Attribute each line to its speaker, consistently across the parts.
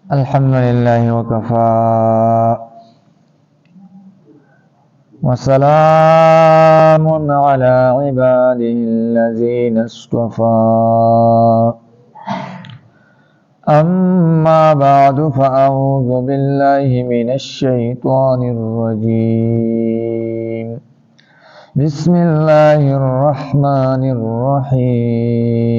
Speaker 1: الحمد لله وكفى وسلام على عباده الذين اصطفى. أما بعد، فأعوذ بالله من الشيطان الرجيم. بسم الله الرحمن الرحيم.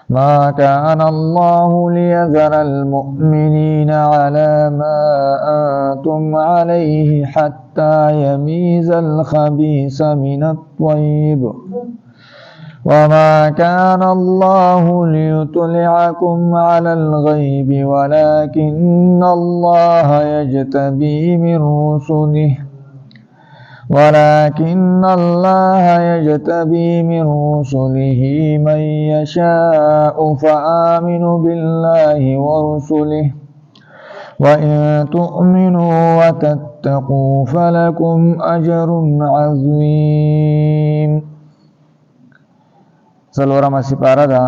Speaker 1: ما كان الله ليذر المؤمنين على ما أنتم عليه حتى يميز الخبيث من الطيب، وما كان الله ليطلعكم على الغيب ولكن الله يجتبي من رسله ولكن الله يجتبي من رسله من يشاء، فآمنوا بالله ورسله، وإن تؤمنوا وتتقوا فلكم أجر عظيم. څلورمه سپاره ده،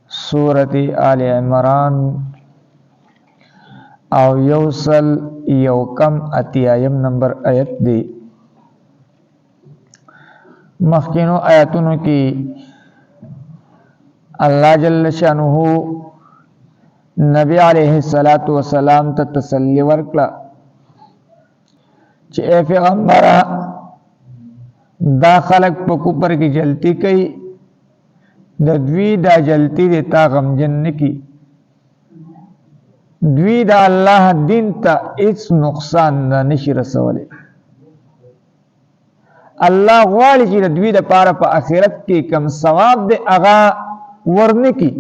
Speaker 1: سورة آل عمران، او یوصل یو کم اتیایم نمبر آیت دی. مخکینو آیتونو کې الله جل شانه نبی علیه الصلاۃ والسلام ته تسلی ورکړه چې اے پیغمبره، دا خلق په کوپر کې جلتی کوي، د دوی دا جلتی د تا غمجن نکی، دوی د الله دین ته هیڅ نقصان نه نشي رسولی. الله غواړي چې د دوی د پاره په آخرت کې کم ثواب دی هغه ورنکي.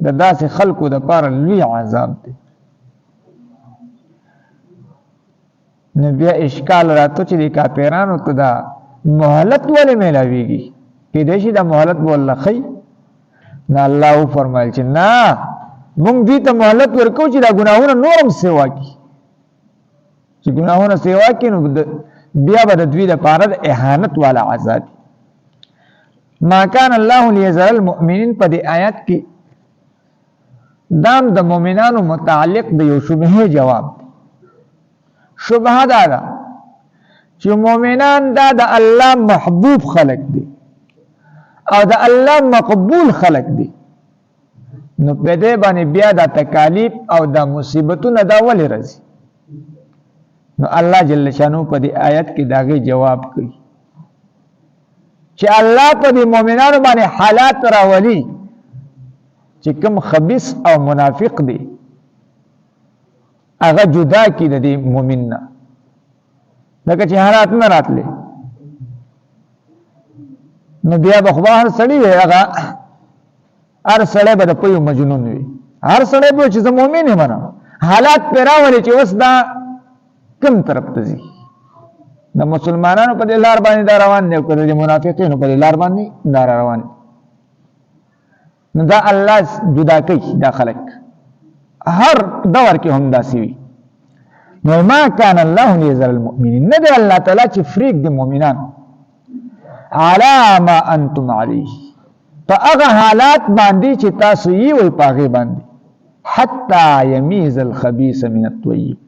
Speaker 1: د داسې خلکو د پاره لوی عذاب دی. نو بیا اشکال راته چې د کافرانو ته دا مهلت ولې میلاویږي؟ کېدای شي دا مهلت به الله ښي. نو الله وفرمایل چې نه، مونږ دوی ته مهلت ورکو چې دا ګناهونه نور هم سیوا کړي. چې ګناهونه سیوا کړي نو بیا به د دوی لپاره د اهانت والا عذاب. ما کان الله لیذر المؤمنین، په دې آیات کې دام د مؤمنانو متعلق د یو شبهه جواب دی. شبهه دا ده چې مؤمنان دا د الله محبوب خلق دي او د الله مقبول خلق دي، نو په دې باندې بیا دا تکالیف او دا مصیبتونه دا ولې راځي؟ نو الله جل شانو په دې آیت کې داغه جواب کوي چې الله په دې مؤمنانو باندې حالات راولي چې کوم خبيث او منافق دي هغه جدا کی د دې مؤمن نه، لکه چې حالات نه راتلې نو بیا به خو هر سړی وي، هغه هر سړی به د پيو مجنون وي، هر سړی به چې زه مؤمن یم نه. حالات پرې راولي چې اوس دا کوم طرف ته ځي، د مسلمانانو په دې لار باندې دا روان دی او که د منافقینو په دې لار باندې دا روان دی. نو دا الله جدا کوي دا خلک، هر دور کې هم داسې وي. نو ما کان الله لیذر المؤمنین، نه دی الله تعالی چې فریق دی مؤمنان علی ما انتم علیه، په هغه حالات باندې چې تاسو یې وي په هغې باندې، حتی یمیز الخبیث من الطیب،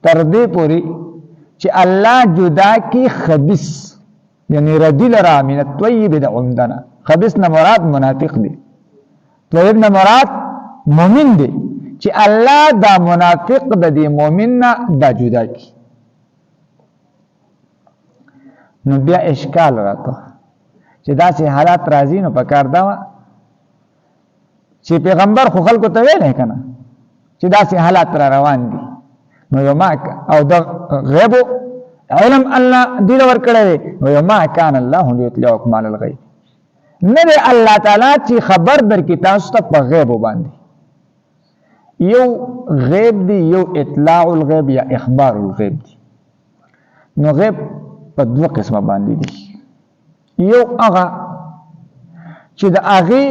Speaker 1: تر دې پورې چې الله جدا کی خبیث یعنی ردی لرا من الطیب د عمدنا. خبیث نه مراد منافق دی، طیب نه مراد مؤمن دی، چې الله دا منافق د دې مؤمن نه دا جدا کی. نو بیا اشکال راته چې داسې حالات راځي نو پکار دا چې پیغمبر خو خلکو ته ویلی که نه چې داسې حالات را روان دي، نو یو ما او د غیب علم الله دې له ورکړی دی، نو یو ما کان الله لیطلعکم علی الغیب، نه دی الله تعالی چې خبر درکړي تاسو ته په غیب باندې. یو غیب دی، یو اطلاع الغیب یا اخبار الغیب دی. نو غیب په دوه قسمه باندې دی. یو هغه چې د هغې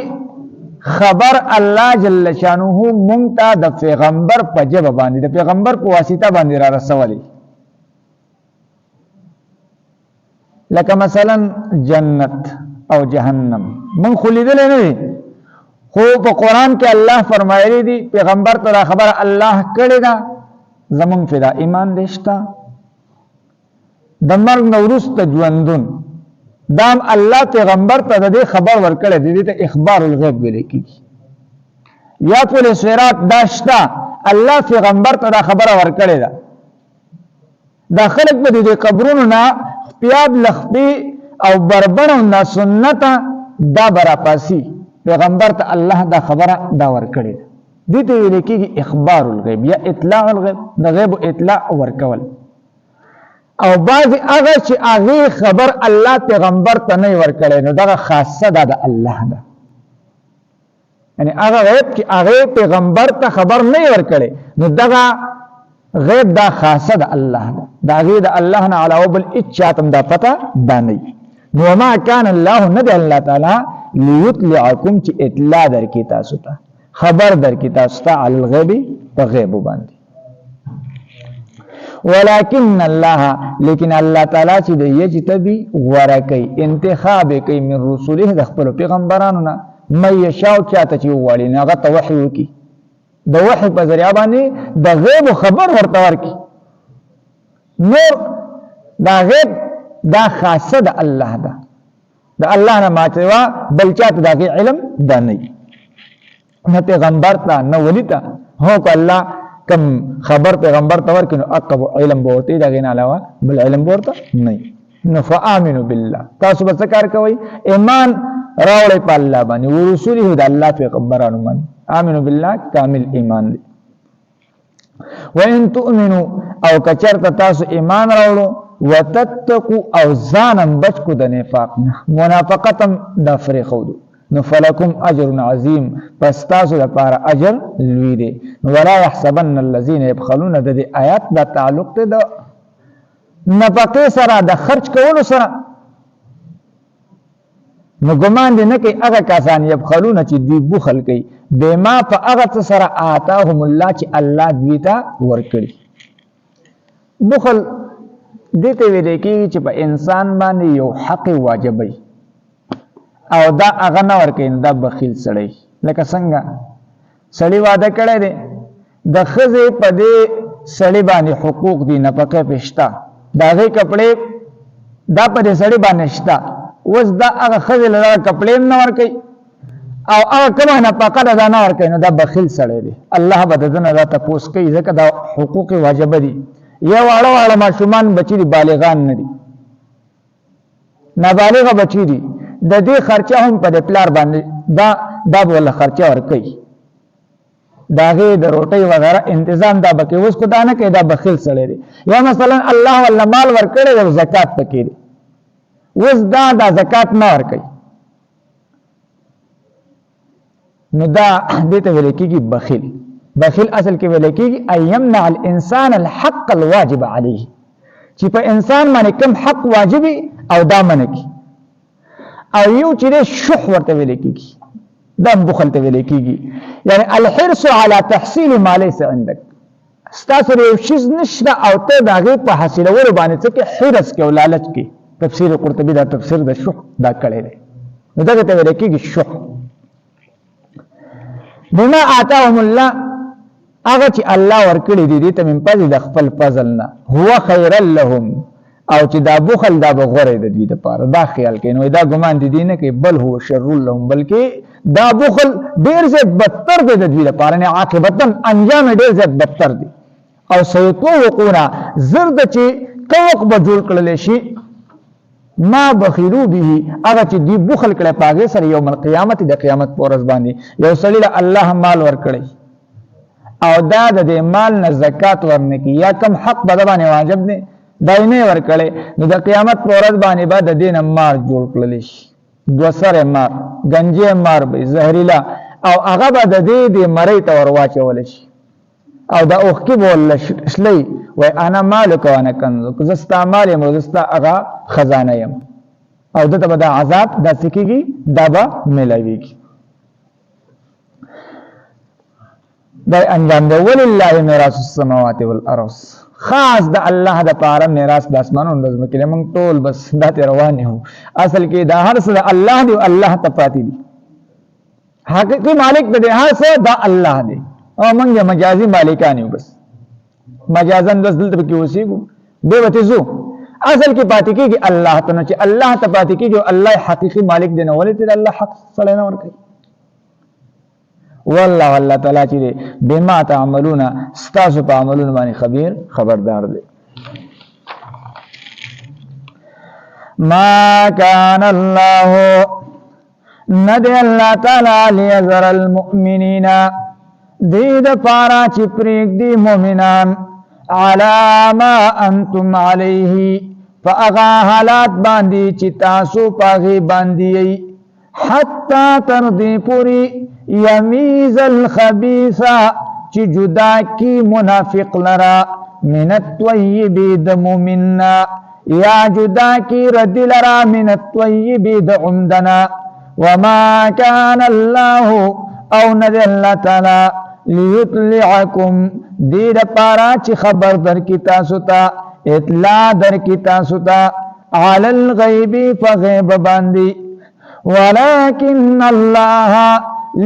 Speaker 1: خبر الله جل شانه مونږ ته د پیغمبر په ژبه باندې، د پیغمبر په واسطه باندې را رسولی، لکه مثلا جنت او جهنم مونږ خو لیدلی نه دی، خو په قران کې الله فرمایلی دی، پیغمبر ته دا خبره الله کړې ده، زمونږ فدا ایمان دشته. د مرګ نه وروسته ژوندون دام الله پیغمبر ته د دې خبر ورکړی دی، دې ته اخبار الغیب ویل کیږي. یا پل صراط دا شته، الله پیغمبر ته دا خبره ورکړې ده. دا خلک به د قبرونو نه خپیاب لخپی او بربر او ناسنته دا برا پاسی، پیغمبر ته الله دا خبره دا ورکړې ده. دې ته ویل کېږي اخبار الغیب یا اطلاع الغیب، د غیب اطلاع ورکول. او بعضې هغه چې هغې خبر الله پیغمبر ته نه ورکړی، نو دغه خاصه ده د الله ده. یعنی هغه غیب چې هغه پیغمبر ته خبر نه ورکړي، نو دغه غیب دا خاصه ده الله ده، دا غي د الله نه علاوه بل هیڅ تم دا پته دا نه. نو ما کان الله، نه دی الله تعالی، ليطلعکم چې اطلاع درکې تاسو ته، خبر درکې تاسو ته، علی الغیب په غیب باندې. ولكن الله، لیکن الله تعالی چې د یجتبی غوره کوي، انتخاب کوي، من رسوله د خپل پیغمبرانو نه، مې یشاء چاته چې وغواړي، نو هغه ته وحی وکي، د وحی په ذریعہ باندې د غیب خبر ورته ورکي. نور دا غیب دا خاصه د الله ده، د الله نه ماتوا بل چاته دا علم دا نه، نه پیغمبر ته نه ولی ته. هو که الله کم خبر پیغمبر ته ورکړي، نو عقب علم به ورته، د هغې نه علاوه بل علم به ورته نه. نو فآمنو بالله، تاسو به څه کار کوئ؟ ایمان راوړئ په الله باندې، ورسوله د الله پیغمبرانو باندې. آمنو بالله کامل ایمان دی. وان تؤمنو او کچرته تاسو ایمان راوړو، وتتقو او ځانم بچ کو د نفاق نه، منافقتم د فریخودو، نو فلکم اجر عظیم، پس تاسو د پاره اجر لوی دی. ولا يحسبن الذين يبخلون، د دې آیات دا تعلق ته د نفقې سره، د خرج کولو سره. نو ګمان دې نه کوي هغه کسان، یبخلون چې دوی بخل کوي، بما په هغه څه سره، آتاهم الله چې الله دوی ته ورکړي. بخل دې ته ویل کېږي چې په انسان باندې یو حق واجبوي او دا هغه نه ورکوي، نو دا بخیل سړی. لکه څنګه سړي واده کړی دی، د ښځې په دې سړي باندې حقوق دي، نفقه پې شته، د هغې کپړې دا په دې سړي باندې شته. اوس دا هغه ښځې له دغه کپړې هم نه ورکوي او هغه کومه نفقه ده دا نه ورکوي، نو دا بخیل سړی دی. الله به د ده نه دا تپوس کوي، ځکه دا حقوق واجبه دي. یا واړه واړه ماشومان بچي دي، بالغان نه دي، نابالغه بچی دي، د دې خرچه هم په پلار باندې دا دا به ولا خرچه ورکوي، د هغې د روټۍ وغیره انتظام دا به کوي. اوس خو دا نه کوي، دا بخیل سړی دی. یا مثلا الله ولا مال ورکړی دی او زکات پکې دی، اوس دا دا زکات نه ورکوي، نو دا دې ته ویل کېږي بخیل. بخیل اصل کې ویل کېږي ان يمنع الانسان الحق الواجب عليه، چې په انسان باندې کوم حق واجبي او دا منه کی. او یو چې شح ورته ویل کېږي، دا بخل ته ویل کېږي، یعنی الحرص على تحصیل ما ليس عندك. ستاسو یو شیز نشته او ته د هغې په حاصلولو باندې څه کې حرص کې او لالچ کې. تفسیر قرطبي دا تفسیر د شح دا کړی دی. نو دغه ته ویل کېږي شح. بما آتاهم الله، هغه چې الله ورکړي دي دې ته من فضل د خپل فضل نه، هو خیر لهم، او چې دا بخل دا به غوره د دوی دپاره، دا خیال کوي. نو دا ګمان دي دی نه کوي، بل هو شر لهم، بلکې دا بخل ډېر زیات بدتر دی د دوی دپاره، نه عاقبتا انجام ډېر زیات بدتر دی. او سیطوقونه، زر د چې طوق به جوړ کړل شي، ما بخیلو به، هغه چې دوی بخل کړی په هغې سره، یوم القیامت د قیامت په ورځ باندې. یو سړي له الله مال ورکړی او دا د دې مال نه زکات ورنکي یا کم حق به باندې واجب دی دا یې نه ورکړی، نو د قیامت په ورځ باندې به د دې نه مار جوړ کړل شي، دوه سری مار، ګنجی مار به، زهریله، او هغه به د دې د مرۍ ته ور واچول شي او دا اوښکې به ورله شلوي، وایي انا مالک و انا کنزک، زه ستا مال یم او زه ستا هغه خزانه یم. او ده ته به دا عذاب دا څه کېږي، دا به میلاویږي. دا انجام دی. ولله میراث السماوات والارض، خاص د الله د پاره میراث د اسمانونو د ځمکې. موږ ټول بس دا ته روان یو، اصل کې دا هر څه د الله دی، الله ته پاتې دي. حقیقي مالک د دې هر څه دا الله دی، او موږ مجازي مالکان یو، بس مجازن بس دلته پکې اوسېږو، بیا به ترې ځو. اصل کې پاتې کېږي الله ته، نو چې الله ته پاتې کېږي او الله حقیقي مالک دی، نو ولې ترې د الله حق سړی نه ورکوي؟ والله الله تعالی چې دی بما تعملون ستاسو په عملونو باندې خبیر خبردار دی. ما کان الله ندی الله تعالی لیذر المؤمنین دې د پارا چې پرېږدي مؤمنان علی ما انتم علیه فاغا حالات باندې چې تاسو پاغي باندې یې، حتی تر دې پورې یمیز الخبیث چې جدا کی منافق لرا من الطیب د مؤمننا، یا جدا کی رد لرا من الطیب د عمدنا. وما کان الله او ند الله تعالی لیطلعکم دې د پارا چې خبر در کی تاسو ته، اطلاع در کی تاسو ته علی الغیب فغیب باندې، ولكن الله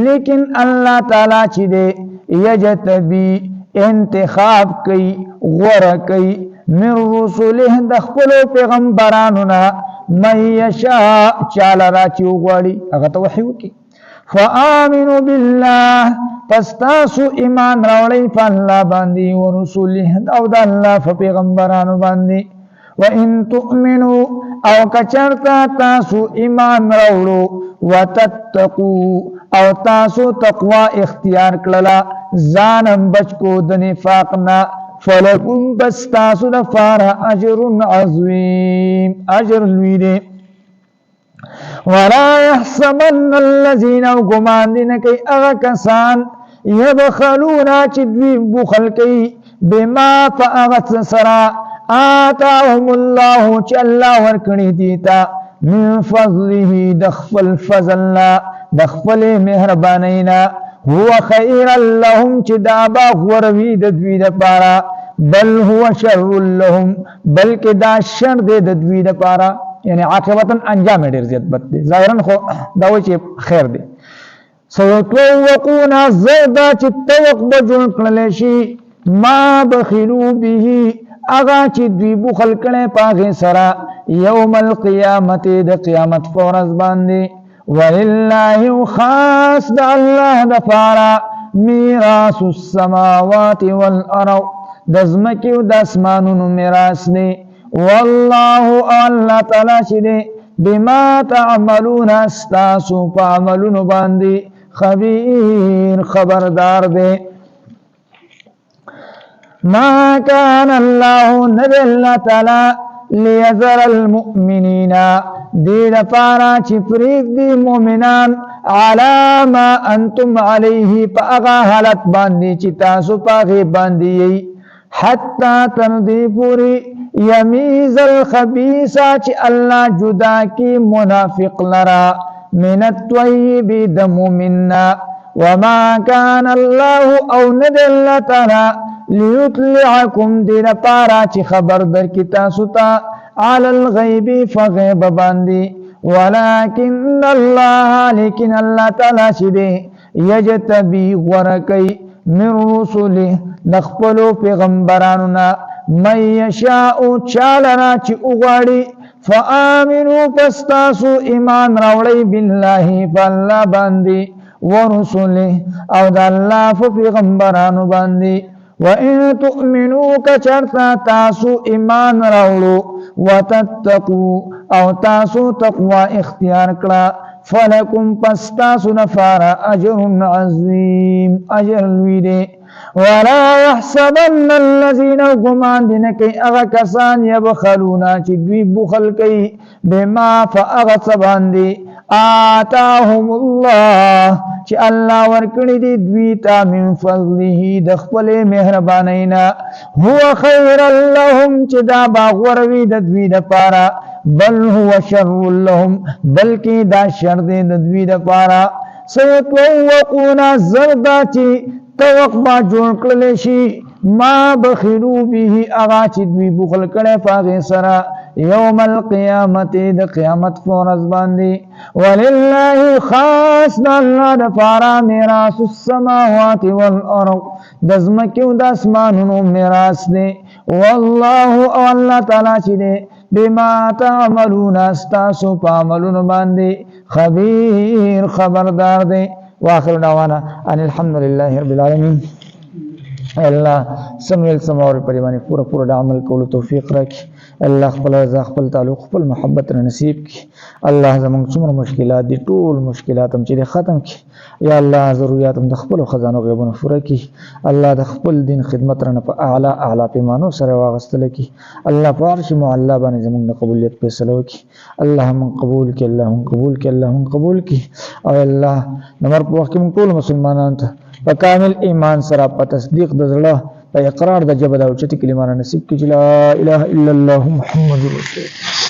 Speaker 1: لیکن الله تعالی چې دی یجتبی انتخاب کوي، غوره کوي من رسوله د خپلو پیغمبرانو نه من یشاء چاله را چې وغواړي هغه ته وحي وکړي. فآمنوا بالله پس تاسو ایمان راوړئ په الله باندې و رسوله او د الله په پیغمبرانو باندې. وان تؤمنو او کچرتا تاسو ایمان راوړو، وتتقو او تاسو تقوا اختیار کړله، ځانم بچ کو د نفاق نه، فلکم بس تاسو د فار اجر عظیم اجر لوی دی. ولا يحسبن الذين او ګمان دي نه کوي هغه کسان يبخلون چې دوی بخل کوي بما فاغت سرا آتاهم الله چې الله ورکړي دي تا من فضله د خپل فضل نه د خپل مهربانۍ نه، هو خیر لهم چې دا به غوره وي د دوی دپاره، بل هو شر لهم بلکې دا شر دی د دوی دپاره، یعنی عاقبتا انجام ډیر زیات بد دی، ظاهرا خو دا وایي چې خیر دی. سيطوقون زردا چې طوق به جوړ کړل شي ما بخلو به هغه چې دوی بخل کړی په هغې سره یوم القیامت د قیامت په ورځ باندې. ولله خاص د الله د پاره میراث السماوات والارض د ځمکې او د اسمانونو میراث دی. والله الله تعالی چې دی بما تعملون ستاسو په عملونو باندې خبیر خبردار دی. ما كان الله نبي الله تعالی ليذر المؤمنين دې لپاره چې پرېږدي مؤمنان على ما انتم عليه په هغه حالت باندې چې تاسو په هغې باندې یئ، حتی تر دې پورې یمیز الخبیث چې الله جدا کی منافق لرا من الطیب د مؤمن. وما كان الله او ند الله تعالی ليطلعكم دې لپاره چې خبر درکړي تاسو ته على الغیب فغیب باندې، ولكن الله لیکن الله تعالی چې دی یجتبی غوره کوي من رسله د خپلو پیغمبرانو نه من یشاء چا لره چې وغواړي. فآمنو پس تاسو ایمان راوړئ بالله په الله باندې ورسله او د الله په پیغمبرانو باندې. وَإِن تُؤْمِنُوا کچرتا تاسو ایمان راوړو، وتتقو او تاسو تقوا اختیار کړه، فلکم پس تاسو لپاره اجر عظیم اجر لوی دی. ولا يحسبن الذين ګمان دي نه کوي هغه کسان يبخلون چې دوی بخل کوي بما فهغه څه باندې آتاهم الله چې الله ورکړي دي دوی ته من فضله د خپلې مهربانۍ نه، هو خیر لهم چې دا به غوره وي د دوی دپاره، بل هو شر لهم بلکې دا شر دی د دوی دپاره. سیطوقون زر دا چې طوق به جوړ کړل شي ما بخلو به هغه چې دوی بخل کړی په هغې سره یوم القیامت د قیامت په ورځ باندې. ولله خاص د الله د پاره میراث السماوات والارض، د ځمکې او د اسمانونو میراث دی. والله او الله تعالی چې دی بما تعملون استاسو په عملونو باندې خبير خبردار دی. واخر دعوانا ان الحمد لله رب العالمین. الله سمویل سمور پر باندې پوره پوره د عمل کولو توفیق راکړي. الله خپل رضا، خپل تعلق، خپل محبت را نصیب کړي. الله زموږ څومره مشکلات دي ټول مشکلات هم چې ختم کړي. یا الله ضرورت هم د خپل خزانو غیبونو پوره کړي. الله د خپل دین خدمت رانه په اعلی اعلی پیمانو سره واغستل کړي. الله په عرش معلا باندې زموږ د قبولیت فیصله وکړي. الله من قبول کړي، الله من قبول کړي، الله من قبول کړي. او الله د مرګ په وخت کې موږ ټول مسلمانانو ته په کامل ایمان سره، په تصدیق د زړه، په اقرار د ژبه د اوچتې کلمه را نصیب کړي چې لا اله الا الله محمد رسول الله.